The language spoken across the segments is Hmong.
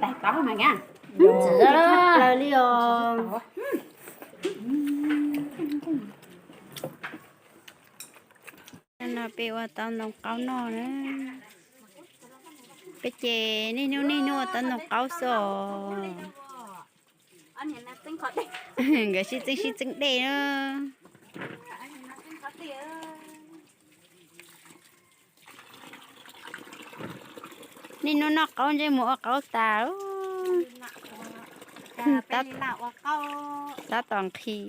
Tais qaub mas, txawv tshaj plaws li os. No peb ua tau ntoo qaub noj na. Peb ces niaj hnub niaj hnub ua tau ntoo qaub xwb os. Nkawd sib txeeb sib txeeb dej na. Niaj hnub noj qaub ntsej muag ua qaub tas. Tab tom nqhis.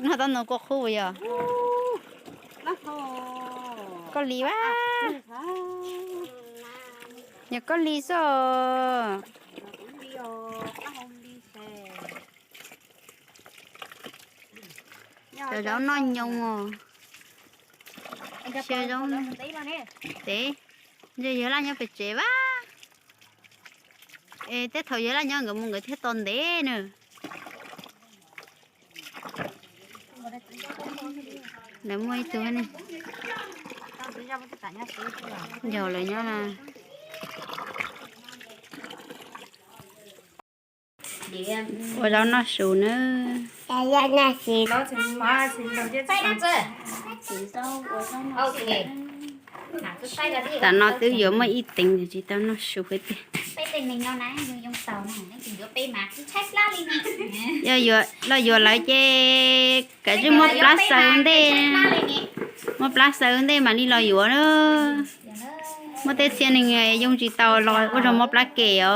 Noj tau ntoo kua qub yog? Koj li a? Yog koj li xwb. Cov zaub noj nyoos os. Sia zaub tev, ntshe Yawg Laj nyob pem tsev vas. Es tej thaum Yawg Laj nyob nkawd mus nkawd thiaj tos ntev na. Lawv muaj ib tug ne. Yog lawv nyob na. Ua zaub noj su na. Tam no twb yuav muaj ib teev tsis tau noj su thiab tiag. Yog los yuav lawv ces kav tsij muab plab xaws ntej, muab plab xaws ntej mam li los yuav na. Muaj tej txhia neeg yoo tsis tau los ua zog muab plab kem os.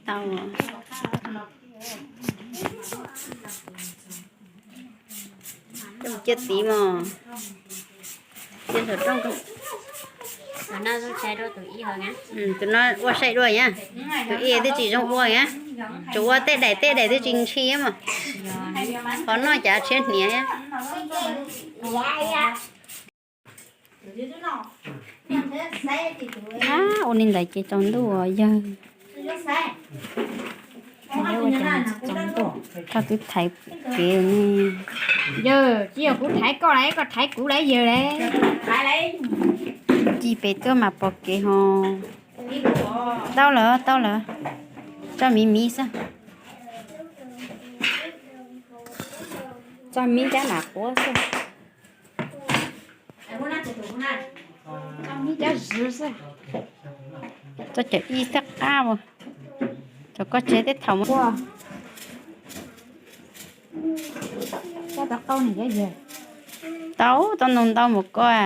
Tau. Coj mus cia tid mog. Cia saum rooj. Tus no ua saib dua na. Tus ib twb tsis zoo ua na. Tsuas ua tej daim tej daim twb tsis ntshis mog. Qhov noj cav tshiab hniav. Ua li ntawd ces tsaus ntuj os yawg. Koj twb thaiv kev ne. Yawg, tsis yog kuv thaiv koj lauj, koj thaiv kuv lauj yawg lauj. Ci pem tuaj mas pom kev ho. Tau lawm, tau lawm. Tso miv miv xwb. Tso miv cab nam quav xwb. Cab zws xwb. Tso cawm ib thaj qab as. Cov koj tseg tej thaum mus. Tau, tau ntau ntau mus koj.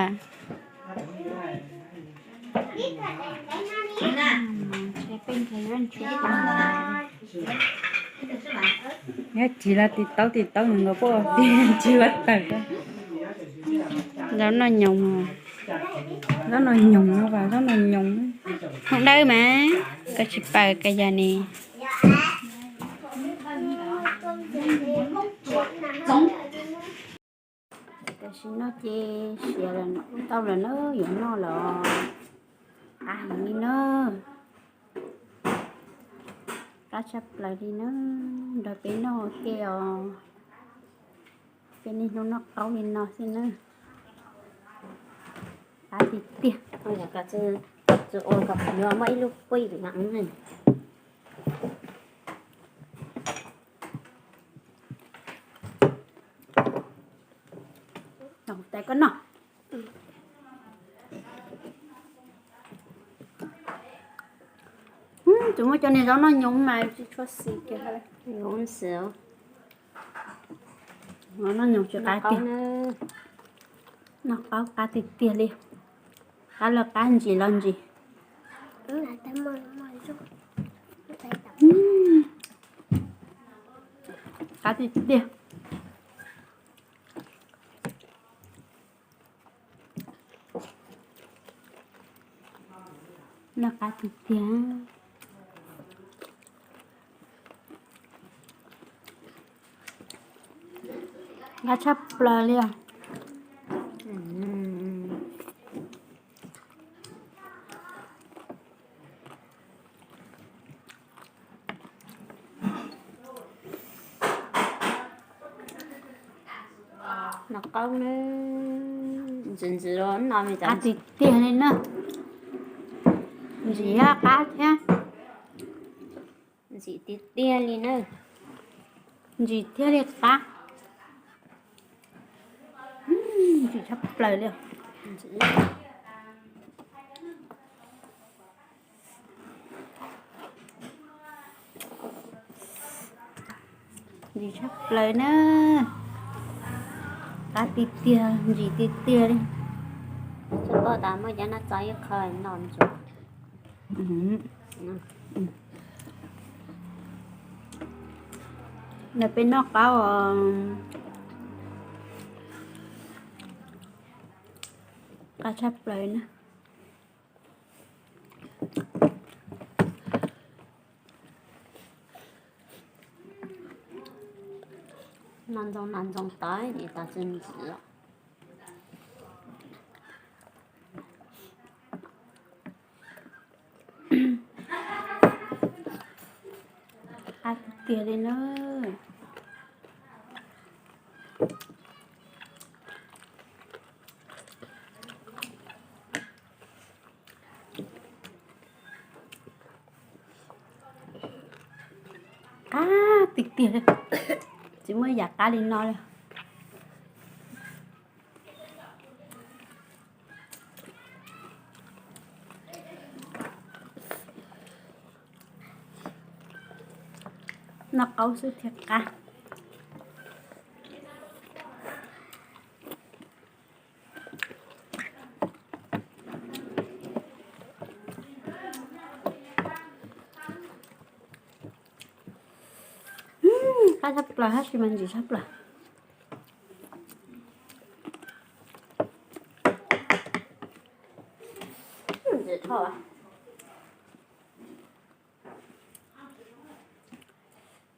Nyob tsis los tis taub tis taub nws nkaus poj tis tsis los tawm. Zaub noj nyoos, zaub noj nyoos no, zaub noj nyoos. Hoob dawb mas koj tsis paws koj yog ne. Tam sim no ces siav tau lawm na, yuav noj lawm. Qab heev li na. Qab tshaj plaws li na, nrog peb noj ua ke os. Peb niaj hnub noj qaub li no xwb na. Qab tiag tiag. Tais koj noj. Tsis muaj cov niag zaub noj nyoos mas tsis tshua xis kiag. Noj nyoos tsis qab tiag. Noj qaub qab tiag tiag li. Qab los qab ntsis los ntsis. Qab tiag tiag. Noj qab tiag tiag. Qab tshaj plaws li os. Qaub na, ntxim ntxim no me, qab tiag tiag li na. Ntxim qab thiab. Ntxim tiag tiag li na. Ntxim thiaj li qab. Ntxim tshaj plaws li. Ntxim tshaj plaws na. Qab tiag tiag, ntxim tiag tiag li. Tsis paub tas muaj cov no txo ib qho no ntxuav. No peb noj qaub os. Qab tshaj plaws na. No ntxoov no ntxoov tod nim tas tsis ntxim. Qab tiag tiag li na. Qab tiag tiag li. Tsis muaj yam qab li no li. Noj qaub xwb thiaj qab. Qab tshaj plaws tab sis mas ntxim tshaj plaws.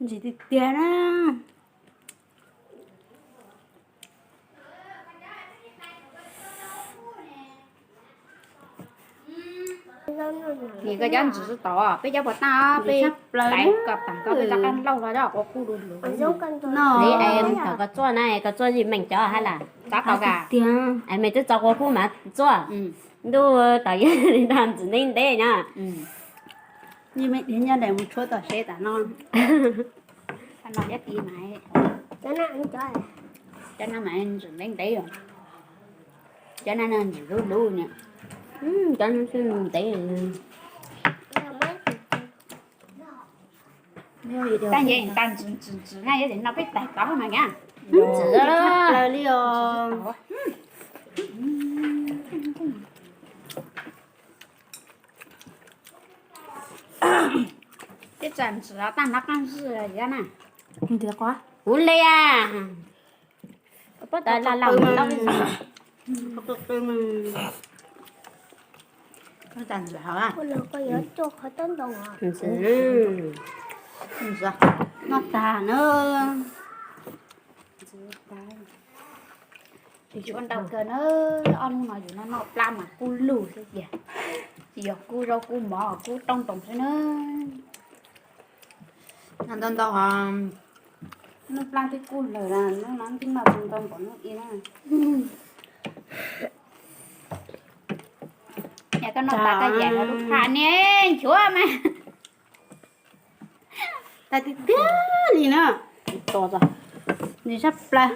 Ntxim tiag tiag na. Nim koj cov ntxim tsis tau, peb cov puas tag, peb tais kom tas koj peb rov qab lauj hlo cov quav kub du lug. Li es thaum koj txuaj na, koj txuaj zim meem cov hab las txav tau ka. Es mej twb txo quav kub mas txuaj. Ntuj, thaum yog li no ntxim ntev ntev na. Zim meem nyob daim mus tshuab tom seb tas no. Cov no mas ntxim ntev ntev, cov no ntxim lub lub na. Cov no ntev. Tag nce tas ntxim ntxim ntxim na, yog li no peb tais tau mas nka. Ntxim tshaj plaws li os. Peb txawm ntxim los tag nrho qab zib na. Kuv li a. Pob tas la la. Ntxim, ntxim, noj tag na. Tsis tshua ntau kawg na, ob hnub no yus noj noj plab mas kub lug xwb tiag, tsis yog kub zaub kub mov kub rooj ntoos xwb na. Noj ntau ntau, hnub plab twb kub lawm, hnub no twb noj tsis ntau npaum hnub ib na. Yog koj noj tas koj yam no lub phaj niaj nchuav mas. Tag tiag tiag li na. Ntxim tshaj plaws.